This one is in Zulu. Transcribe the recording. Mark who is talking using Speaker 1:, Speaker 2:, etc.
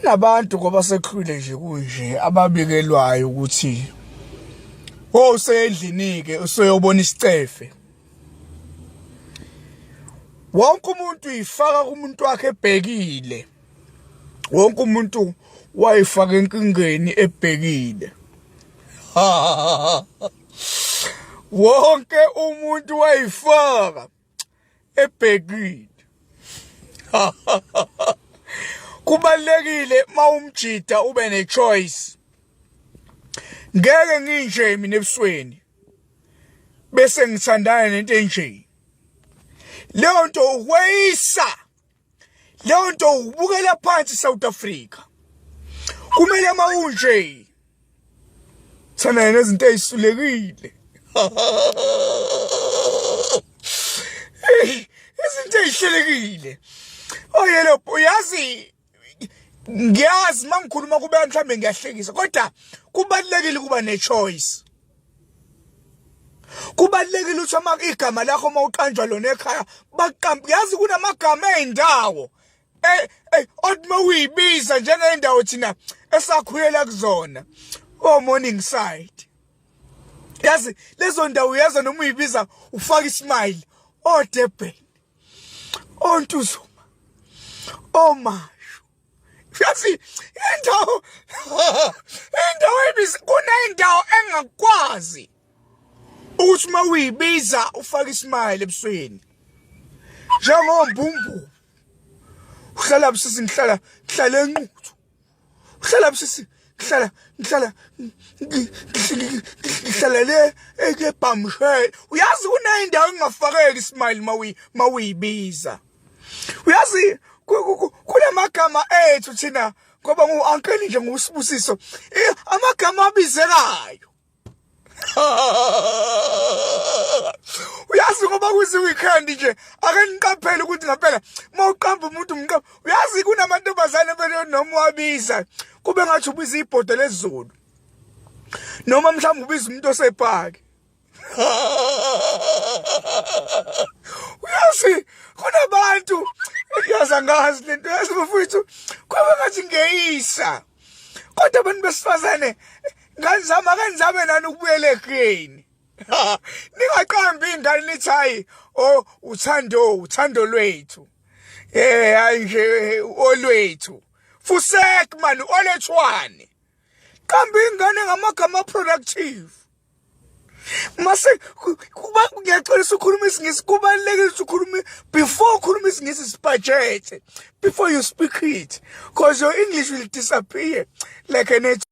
Speaker 1: Kunabantu ngoba sekuhlwile nje kunje ababikelwayo ukuthi oh usendlini ke useyobona isicefe. Wonke umuntu uyifaka kumuntu wakhe ebhekile. Wonke umuntu wayifaka enkingeni ebhekile. Wonke umuntu wayifaka ebhekile. Kubalekile mawumjida ube ne choice. Ngeke nginje mina ebusweni bese ngithandana nento enje. Leyo nto ukweyisa. Leyo nto ubukela phansi South Africa. Kumele mawunje thandana nezinto ezisulekile. Izinto ezihlelekile. Oyelo uyazi ngiyazi mangikhuluma kube mhlambe ngiyahlekisa kodwa kubalekile ukuba ne choice. Kubalekile ukuthi uma igama lakho uma uqanjwa lona ekhaya baqamba yazi kunamagama eindawo eh eh othi mawuyibiza njengendawo thina esakhulela kuzona o morning side yazi lezo ndawo uyaza noma uyibiza ufaka ismile o Durban o Ntuzuma o Mashu yazi indawo indawo ebiza kunendawo engakwazi ukuthi uma uyibiza ufake ismile ebusweni njengombumbu uhlala busisi ngihlala ngihlala enquthu uhlala busisi ngihlala ngihlala ngihlala le ekebhamshela uyazi kuneyindawo engafakeki ismile mawuyibiza uyazi kulamagama ethu thina ngoba ngu-uncle nje ngusibusiso amagama abizekayo uyazi ngoba kuzi weekend nje ake niqaphele ukuthi ngaphela uma uqamba umuntu umqamba uyazi kunamantombazane bele noma wabiza kube ngathi ubiza ibhodo lezulu noma mhlawumbe ubiza umuntu osepaki uyazi kunabantu yazi angazi lento yazi bafowethu kwaba ngathi ngeyisa kodwa abantu besifazane nganizama ake nizame nani ukubuyela ekheni ningaqambi ingane nithi hayi o uthando uthando lwethu eh hayi nje olwethu fusek man olethwane qamba ingane ngamagama productive mase kuba ngiyaxolisa ukhuluma isingisi kubalulekile ukuthi ukhulume before ukhuluma isingisi sibhajethe before you speak it because your English will disappear like a network.